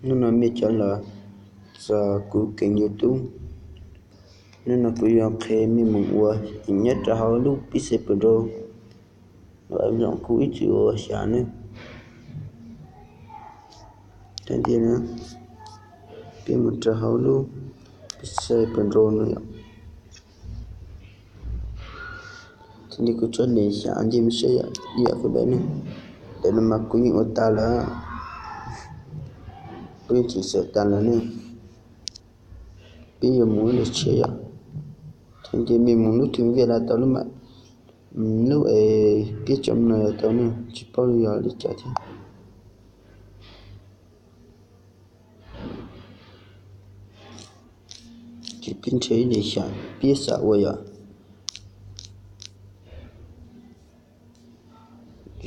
Hnub no mej cov los txog kuv keeb YouTube. Hnub no kuv yuav qhia mej moog ua nyob rau hauv lub Pixelpro. Vam zoo kuv ib txwm ua xya ne. Thaum ntej na, peb mus rau hauv lub Pixelpro no yom. Thaum ntej kuv tsuas nias xya ntej mej saib yom, ib yam kuv daim ne. Daim no mas kuv yeej ua tas lawm, kuv yeej tseem xaws tas lawm ne. Peb yuav mus lub tshiab yom. Thaum ntej mej mus lub thwv viaj los tau lub, lub es peb cov no yog tau ne, tsis paub yog li cas thiab. Ces peb nrhiav ib daim xya peb xav ua yom.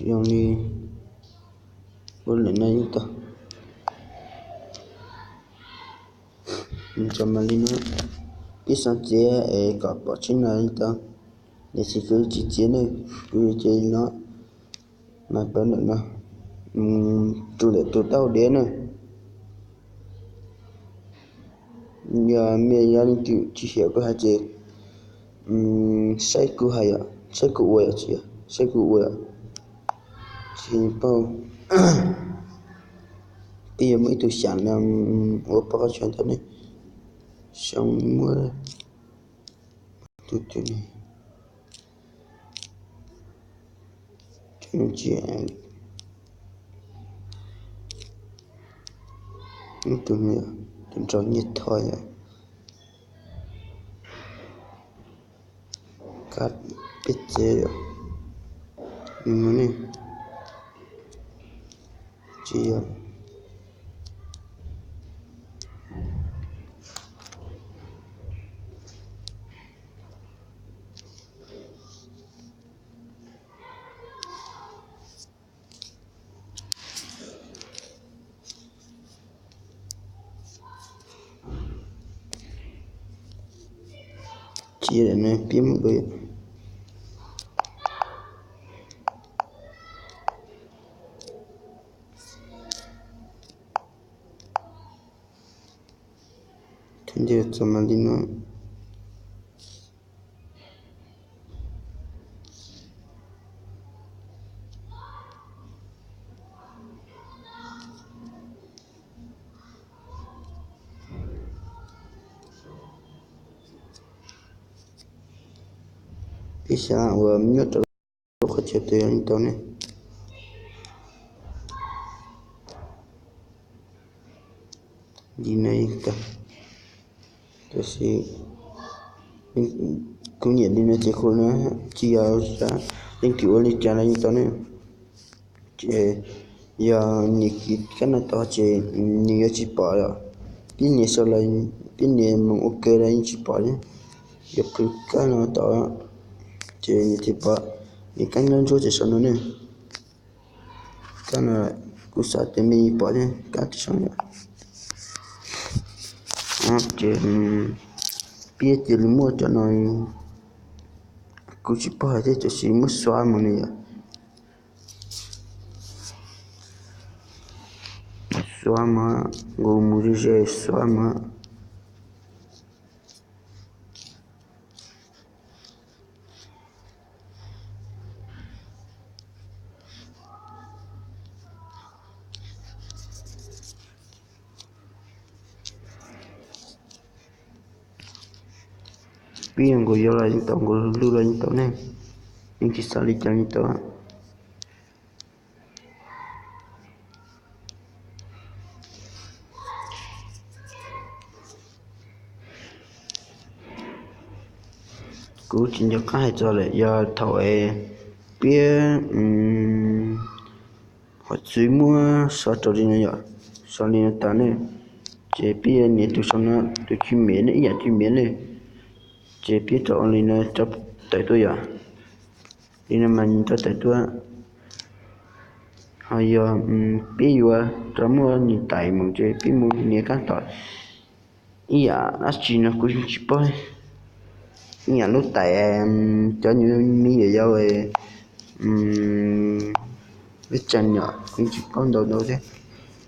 Zoo li ua lawm no yeej tau. Tso mas li no, peb xav txiav es kom pom tsheb no yeej tau. Tiam sis kuv tsis txiav ne, kuv yuav cia li no, mas pab ntawm no, tus ntawm tus taub hau diav na. Yog mej yog leej twg tsis xav kuv hais ces saib kuv hais yom, saib kuv ua yom, tsis yog saib kuv ua yom. Tsis paub. Peb yuav muaj ib tug xyam no ua pab qhov chaw ntawd ne. Xyov muaj tus twg ne. Ib tug no yog tus nrog nyiaj thoj yom. Kab peb txiav yom. Nws no ne, tsis yog. Tsis yog, daim no peb mus dua yom. Thaum ntej txog mas li no. Peb xav ua nyob rau lub qhov chaw twg yeej tau ne. Li no yeej tau. Tab sis kuv nyiam li no ces kuv na, tsis yog xav leej twg ua li cas los yeej tau ne. Ces yog nias kiv kab no tau ces nws yuav tsis pom os. Peb nias sau los, peb nias mus ua ke los yeej tsis pom thiab. Yog khwv kab no tau ces nws thiaj pom. Nias kab ntsuab ntsuab ces sau no ne. Kab no kuv xav tias mej yeej pom thiab, kab tib sau yom. Ces peb cia li muab cov no, kuv tsis paub hais thiab, tab sis muab xuav mus ne yom. Xuav mus, nqus mus ze ze xuav mus. Peb yuav nkaus yau los yeej tau, nkaus lwj los yeej tau ne, yeej tsis xav li cas yeej tau. Kuv tsis nco qab hais txog lawm, yog thaum es peb hom txwv muab so rau li no yom, so li no tas ne, ces peb nias tus sau no, tus cwj miv ne, ib yam cwj miv ne, ces peb rau li no rau tawm tuaj yom. Li no mas nws rau tawm tuaj. Ho yog peb yuav rau muaj nws tais mus ces peb mus nias kab tom ib yam dab tsi no kuv yeej tsis paub. Ib yam lub tais cov me nyuam yaus lub tseem yom, kuv yeej tsis paub ntau ntau thiab.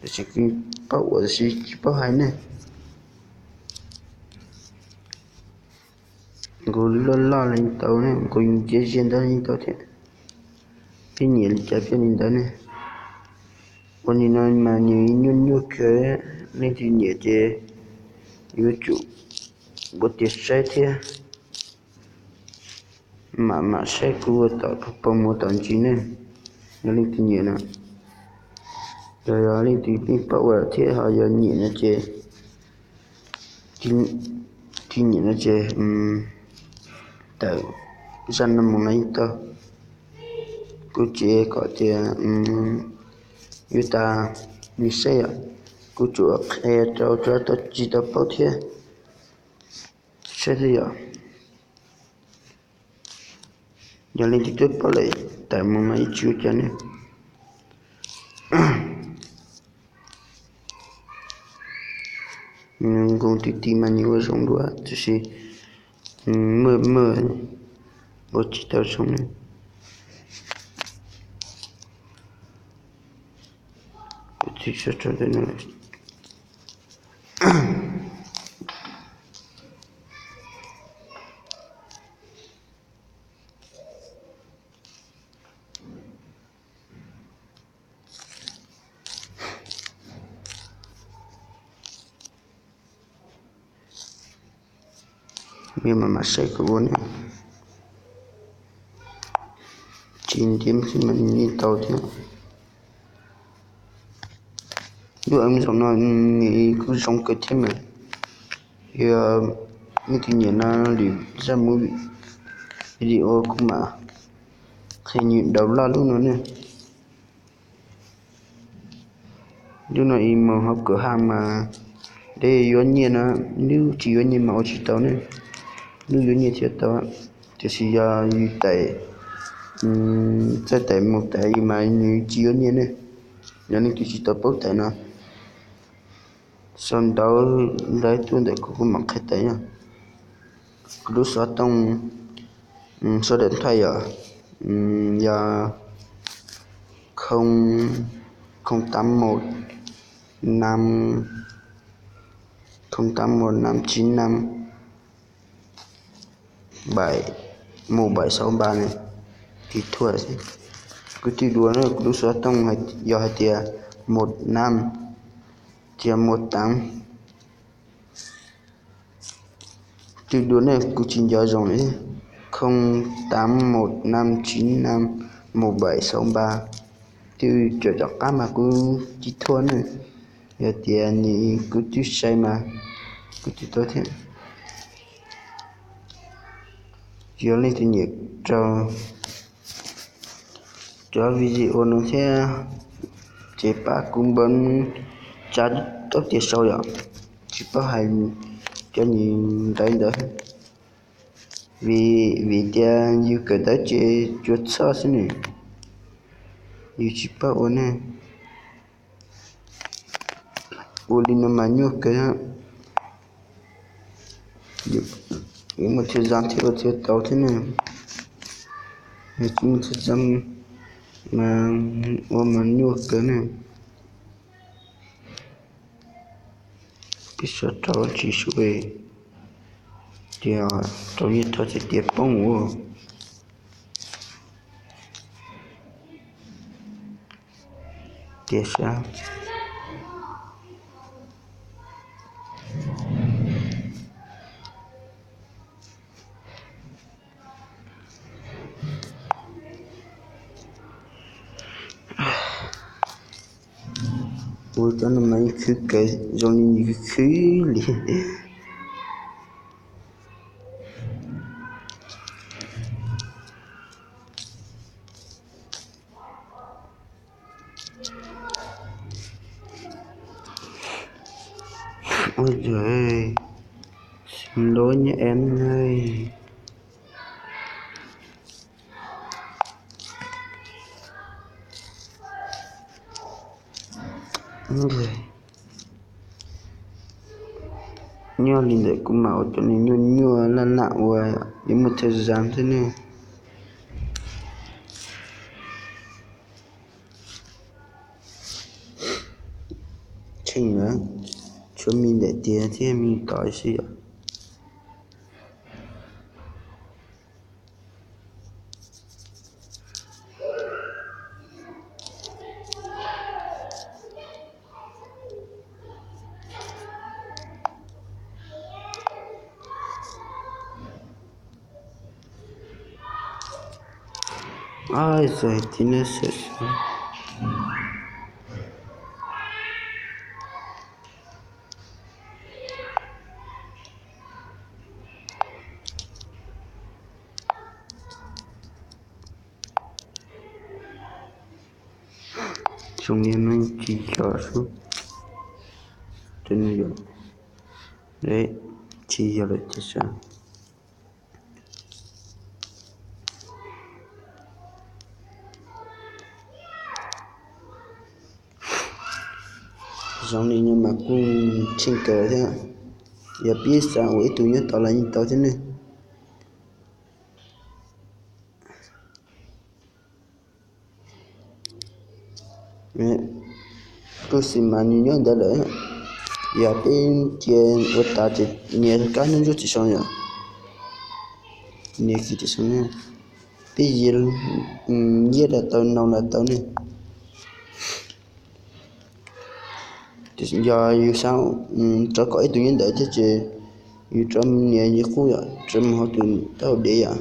Tab sis kuv paub ua tab sis tsis paub hais ne. Nkaus loj loj li tau ne, nkaus ntsia ntsia ntawd li tau thiab. Peb nyiam li cas peb li ntawd ne. Ua li no mas nws nyuaj nyuaj kawg, leej twg nyiam ces yuav tsum ua tiav saib thiab. Mam mam saib kuv ua tom pog pog mus tom ntsis ne, yog leej twg nyiam na. Yog yog leej twg pheej paub ua thiab ho yog nyiam no ces, tsis nyiam no ces tawm zaj no mus no yeej tau. Kuv tsis kom tias yuav tas nws saib yom, kuv tsuas qhia rau cov tsis tau paub thiab saib xwb yom. Yog leej twg twb paub lawm tawm mus mas yeej tsis ua cas ne. Nws nkoos ti ti mas nws ua zoo dua tab sis muaj muaj ua tsis tau zoo ne. Kuv tsis tso rau ntawm no. Mej mam mam saib kuv ua ne. Tsis ntiab xwb mas yeej tau thiab. Lub ua zoo no nws kuj zoo kawg thiab mas. Yog leej twg nyiam no lwm zaj mus video kuv mam qhia nws daus laj lub no ne. Lub no ib mus hauv kawm haj mas, deb yuav nyiaj no, lub tsis yuav nyiaj mas ua tsis tau ne. Lub yuav nyiaj thiaj tau, tiam sis yog yus tawm, txawj tawm mus tawm mas nws tsis yuav nyiaj ne. Yog leej twg tsis tau paub tawm no, sau ntawv ntawd tuaj ntawm kuv kuv mam qhia tawm yog. Kuv lub xov tooj, số điện thoại yog, yog không, không tám một năm, không tám một năm chín năm bảy một bảy sáu ba ne. Kis thuaj xwb. Kuv twb dua na, kuv lub xov tooj yog hais tias một năm, tias một tám. Twb dua ne, kuv tsis nco zoo li, không tám một năm chín năm một bảy sáu ba. Twb cov tom qab mas kuv kis thuaj ne, yog tias nws kuv twb sai mas kuv twb tau thiab. Yog leej twg nyiam rau cov video no thiab ces pab kuv npawb tsa tau tias sau yom, tsis paub hais cov nws ntawv ntawd, vim, vim tias yus kawm ntawv ces tsuas txhoj xwb nws, yus tsis paub ua ne. Ua li no mas nyuaj kawg. Yuav muaj txhua zaj thiaj ua txhua tau thiab ne. Yog tsis muaj txhua zaj mas ua mas nyuaj kawg ne. Peb sawv rau tsis sub, tias rau nyiaj rau txiv tias poob ua tias sab. Ua cov no mas yeej khwv kawg, zoo li nws khwv khwv li. Ôi giời, xin lỗi nhé em ơi. Nyob li ntawm kuv mam ua cov nyuaj nyuaj laj laj ua, yuav muaj txhua zaj thiab ne. Kheej na, tshuav me ntawm tiag thiab me tod xwb yom. Ai, txawm hais tias nej xav xav Xyoo no tsis yog sub, yog, tsis yog lawm tiag sas. Zoo li no mas kuj tsheej kawg thiab. Yog pib xav ua ib tug nyob tod los yeej tau thiab ne. Kuj xij mas nws nyob ntawd lawm, yog peb cia ua tas ces nias kab hnub ntsuab tsis sau yom. Nias kiag tsis sau ne, peb yias, yias los tau, nau los tau ne. Yog yus xav rov kom ib tug nyob ntawd thiab ces yus rov nias li qub yom, rov mus hauv tus taub hau dev yom.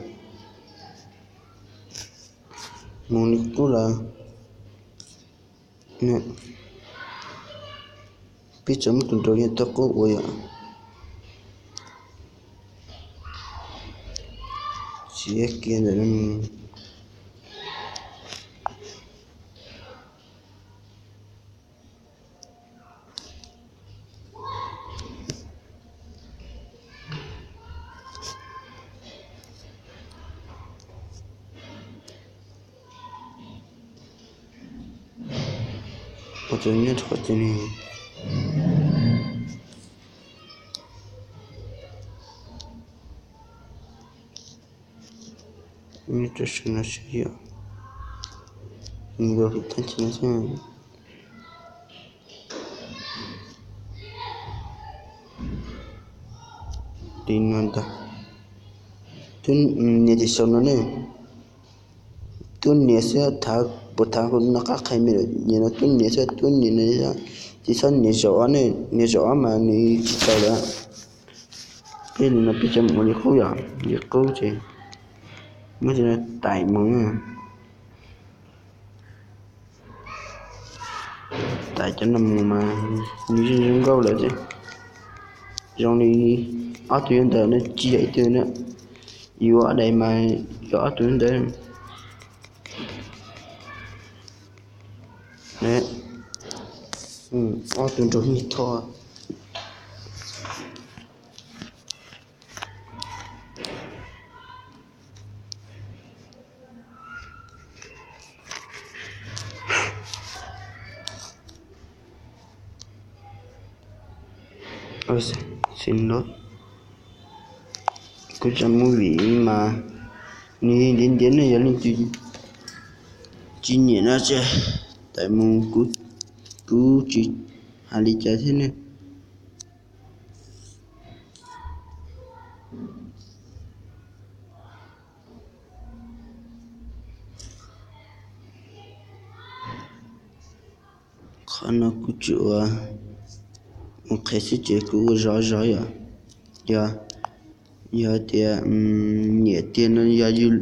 Mus li qub lawm. Peb tseem muab tus nraug yog tau qub ua yom. Txiav kiag ntawm no mus. Ua rau nyob rau qhov tias nws, nyob rau saum no seb yog nws los hauv thaj chaw no xwb. Li no ntag. Twb nias tsis sau no ne. Twb nias xwb, thav puas thav kuv noj qab qhia me, nias no twb nias xwb, twb nias no, tsis txhob nias zaum ob ne, nias zaum ob mas nws tsis tau lawm. Peb li no peb cov mus li qub yom, li qub ces muab cov no taim mus. Taim cov no mus mas nws yeej zoo nkauj lawm thiab. Zoo li ob tug nyob ntawd no tsis yog ib tug na, yus ob daim mas yog ob tug nyob ntawd. Ob tug nraug nyiag thoj. Xin lỗi. Kuv tseem mus vim mas nws ntiav ntiav ne, yog leej twg tsis nyiam no ces tawm mus, kuv tsis hais li cas thiab ne. Qhov no kuv tsuas ua mus qhia xwb ces kuv ua zov zov yom. Yog, yog tias nyiam tiag no yog yus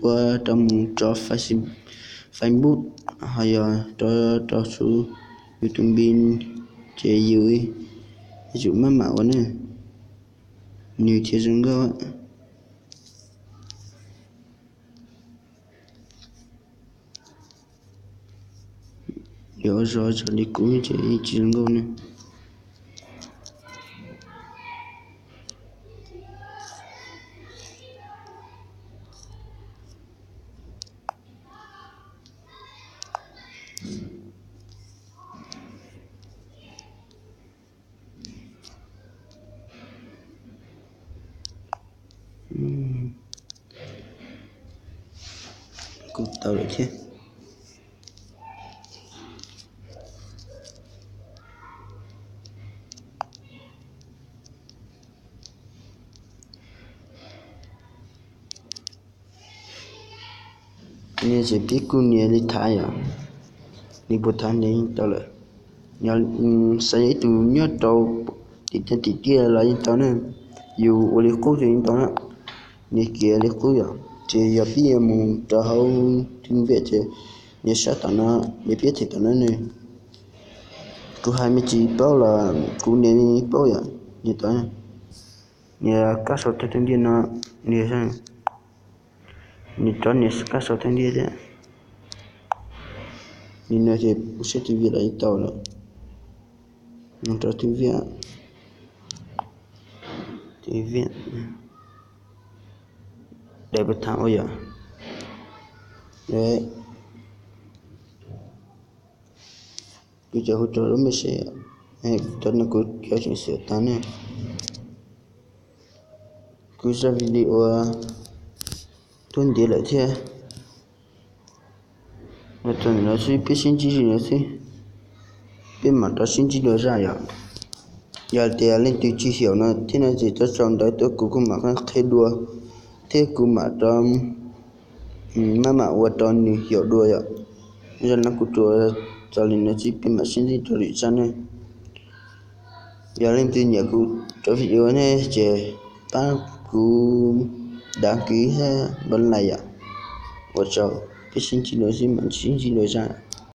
ua rau mus rau Facebook, ho yog rau, rau saum YouTube ces yus yuav tsum maj mam ua ne, nws thiaj zoo nkauj. Yuav ua zov zog li kuv ces tsis zoo nkauj ne. Kuj tau lawm thiab. Nias ces peb kuj nias li thav yom, nws puas thav nws yeej tau lawm. Xav yog ib tug nyob rau tim tiaj tim tiaj los yeej tau na, yus ua li qub ces yeej tau na, nias kiag li qub yom. Ces yog peb yuav mus rau hauv twg viam ces nias sab tom no, nias peb them tom no ne. Kuv hais me ntsis paub los kuv nias paub yom, nias tau, nias kab sau thawj thawj ntiaj no, nias, nias rov nias kab sau thawj ntiaj thiab. Nim no ces mus saib twg viam los yeej tau lawm. Mus rau twg viam, twg viam, daim puas thav ua yom. Kuv cov hu rau lub message, cov no kuv cov tseem xav tag ne. Kuv zaj video tuaj ntiav lawm thiab. Mus txog ntawm no xwb peb sib ntsib li no xwb, peb mam rov sib ntsib dua zaj yom. Yog tias leej twg tsis xyaum no thiab no ces tau sau ntawv tuaj kuv kuj mam qhia dua, thiab kuv mam rov, maj mam ua rau nws xyaum dua yom. Zaj no kuv tsuas txog li no xwb peb mam sib ntsib rau lwm zaj ne. Yog leej twg nyiam kuv cov video ne ces pab kuv đăng ký thiab npaj lais yom. Ua tsaug, peb sib ntsib dua xwb mam sib ntsib dua zaj.